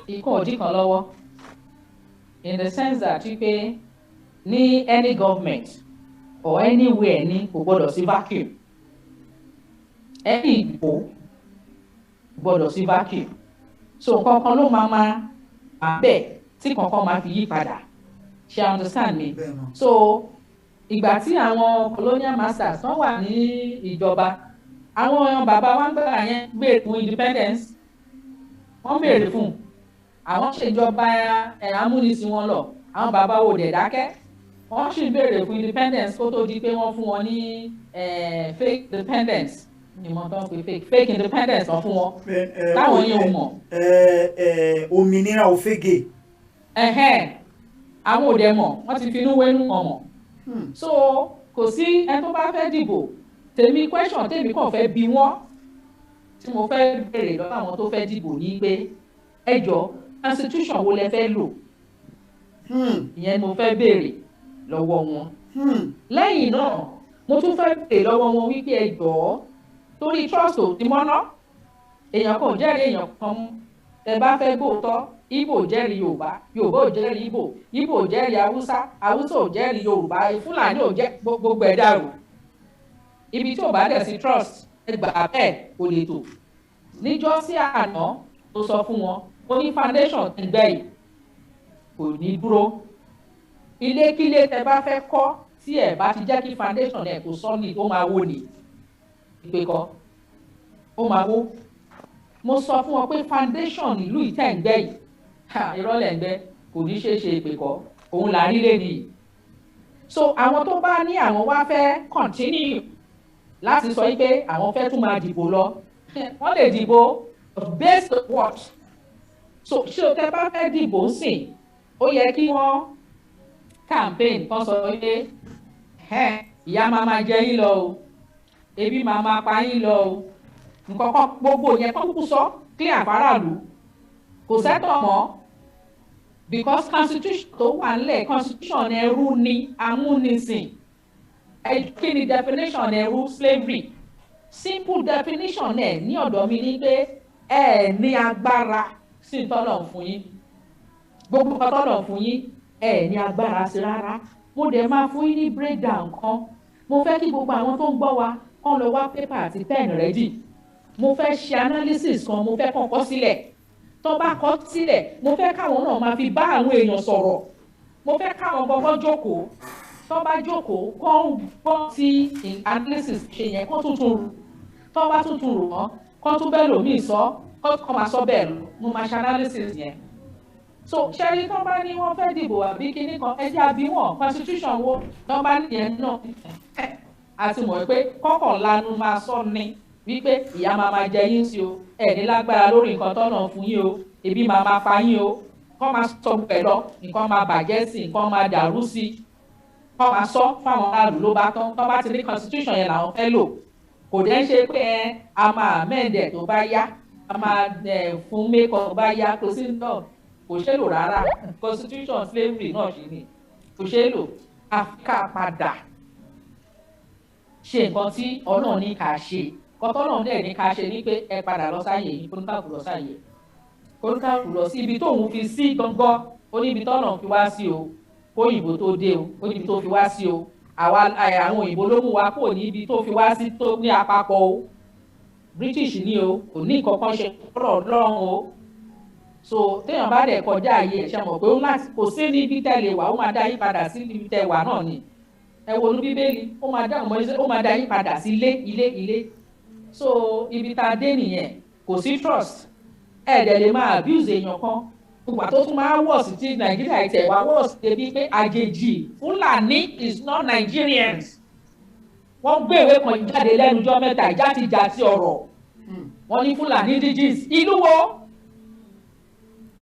Ìkan ò dí kan lọ́wọ́, in the sense that wípé ní any government or anywhere ní kò gbọ́dọ̀ sí vacuum, any ìbò gbọ́dọ̀ sí vacuum. So nǹkan kan ló máa wà bẹ́ẹ̀ tí kankan máa fi yí padà. Ṣe understand me? Bẹ́ẹ̀ mọ̀. So ìgbà tí àwọn colonial masters wọ́n wà ní ìjọba, àwọn bàbá wa ń gbà yẹn béèrè fún independence, wọ́n béèrè fún àwọn ṣèjọba ẹ̀ amúnisìn wọn lọ. Àwọn bàbá wo dẹ̀ dákẹ́, wọ́n sì béèrè fún independence kó tó di pé wọ́n fún wọn ní fake independence. Ìmọ̀ tó ń pè fake independence wọ́n fún wọn táwọn yẹn ò mọ̀. Òmìnira òfegè. Ẹ̀hẹ́n, àwọn ò dẹ̀ mọ̀, wọ́n ti finú wénú wọn mọ̀. So kò sí ẹni tó bá fẹ́ dìbò. Tèmi, question tèmi kàn fẹ́ bi wọ́n, tí mo fẹ́ béèrè lọ́wọ́ àwọn tó fẹ́ dìbò ní pé, ẹ jọ, constitution wo lẹ fẹ́ lò? Ìyẹn mo fẹ́ béèrè lọ́wọ́ wọn. Lẹ́yìn náà, mo tún fẹ́ béèrè lọ́wọ́ wọn wípé, ẹ jọ̀ọ́, torí trust ò ti mọ́ná, èèyàn kan ò jẹ́rìí èèyàn kan mú. Tẹ bá fẹ́ gbóòótọ́, Ìgbò jẹ́rìí Yorùbá, Yorùbá ò jẹ́rìí Ìgbò, Ìgbò ò jẹ́rìí Haúsá, Haúsá ò jẹ́rìí Yorùbá, Fúlàní ò jẹ́, gbogbo ẹ̀ dàrú. Ibi tí ò bá dẹ̀ sí trust, ẹ gbà bẹ́ẹ̀, kò lè tò. Níjọ́ sí àná tó sọ fún wọn, ó ní foundation ẹgbẹ́ yìí kò ní dúró. Ilékílé tẹ bá fẹ́ kọ́, tí ẹ bá ti jẹ́ kí foundation ẹ̀ kó solid, ó máa wó ni. Ìpè kọ́, ó máa wó. Mo sọ fún wọn pé foundation ìlú ìtẹ̀ǹgbẹ́ yìí, irọ́ lẹ̀ ń gbẹ́, kò ní ṣeé ṣe. Ìpè kọ́, òun là ń rí lé nìyí. So àwọn tó bá ní àwọn wá fẹ́ continue láti sọ pé àwọn fẹ́ tún máa dìbò lọ, wọ́n lè dìbò based on what? So ṣé o tẹ́ bá fẹ́ dìbò sìn, ó yẹ kí wọ́n campaign kan sọ pé ìyà máa máa jẹ yín lọ o, ebi máa máa pa yín lọ o, nǹkan kan gbogbo yẹn kọ́ kúkú sọ clear faraàlú. Kò sẹ́tọ̀ mọ́, because constitution tó wà nílẹ̀, constitution ẹrú ni, amúnisìn. Kí ni definition ẹrú? Slavery. Simple definition ẹ̀ ní ọ̀dọ̀ mi ni pé ẹ ní agbára sí ìtọ́nà fún yín, gbogbo nǹkan tọ́nà fún yín, ẹ ní agbára sí rárá. Mo dẹ̀ máa fún yín ní breakdown kan. Mo fẹ́ kí gbogbo àwọn tó ń gbọ́ wa kán lọ wá paper àti pen ready. Mo fẹ́ ṣe analysis kan, mo fẹ́ kàn kọ sílẹ̀. Tó bá kọ sílẹ̀, mo fẹ́ káwọn náà máa fi bá àwọn èèyàn sọ̀rọ̀. Mo fẹ́ káwọn gbọ́gbọ́ jókòó, tó bá jókòó, kán gbọ́ tí analysis ṣe yẹn, kán tuntun rò. Tó bá tuntun rò wọ́n, kán tún bẹ́ẹ̀ lòmíì sọ, kán máa sọ bẹ́ẹ̀ lọ. Mo máa ṣe analysis yẹn. So ṣẹ́rí, tó bá ní wọ́n fẹ́ dìbò àbí kíní kan, ẹ jẹ́ àbí wọn constitution wo. Tó bá nìyẹn náà, a ti mọ̀ pé kọ́kàn lanu máa sọ ni wípé ìyà máa máa jẹ yín sí o, ẹ ní lágbára lórí nǹkan tọ́nà fún yín o, ebi máa máa pa yín o. Kọ́ máa sọ ẹ̀ lọ, nǹkan máa bàjẹ́ sí, nǹkan máa dàrú sí, kọ́ máa sọ fáwọn aráàlú, ló bá tán. Tó bá ti ní constitution yẹn làwọn fẹ́ lò, kò dẹ́ ṣe pé ẹ a máa amend ẹ̀ tó bá yá, a máa fún make up tó bá yá, kò sí náà, kò ṣeé lò rárá. Constitution slavery náà ṣì ni, kò ṣeé lò. Àfi padà ṣe nǹkan tí Ọlọ́run ní ká ṣe. Kọ́tọ́lọ́run dẹ̀ ní ká ṣe ní pé ẹ padà lọ sáyè yìí, kóníkàkù lọ sáyè, kóníkàkù lọ sí ibi tóun fi sí gangan. Ó ní ibi tọ́lọ́run fi wá sí o, kóyìnbó tó dé o, ó ní ibi tó fi wá sí o. Àwa àwọn òyìnbó ló mú wa kúrò ní ibi tó fi wá sí tó ní àpapọ̀ o. British ní o, kò ní nǹkan kan ṣe kọ́rọ̀ Ọlọ́run o. So téèyàn bá dẹ̀ kọjá àyè ẹ̀, ṣe mọ̀ pé ó láti kò sí níbi tẹ́ lè wà, ó máa dá yín padà sí níbi tẹ́ wà náà ni. Ẹ wo inú Bíbélì, ó máa dá ọmọ, ó máa dá yín padà sí ilé, ilé, ilé. So ibi tá a dé nìyẹn. Kò sí trust, ẹ dẹ̀ lè máa abuse èèyàn kan. Ìgbà tó tún máa wọ̀ sí ti Nàìjíríà ìtẹ̀ wá wọ̀ sí débi pé àjèjì Fúlàní is not Nigerians. Wọ́n gbé ìwé kan jáde lẹ́nu ọjọ́ mẹ́ta, ìjátijàti ọ̀rọ̀. Wọ́n ní Fúlàní indigenes. Ìlú wo?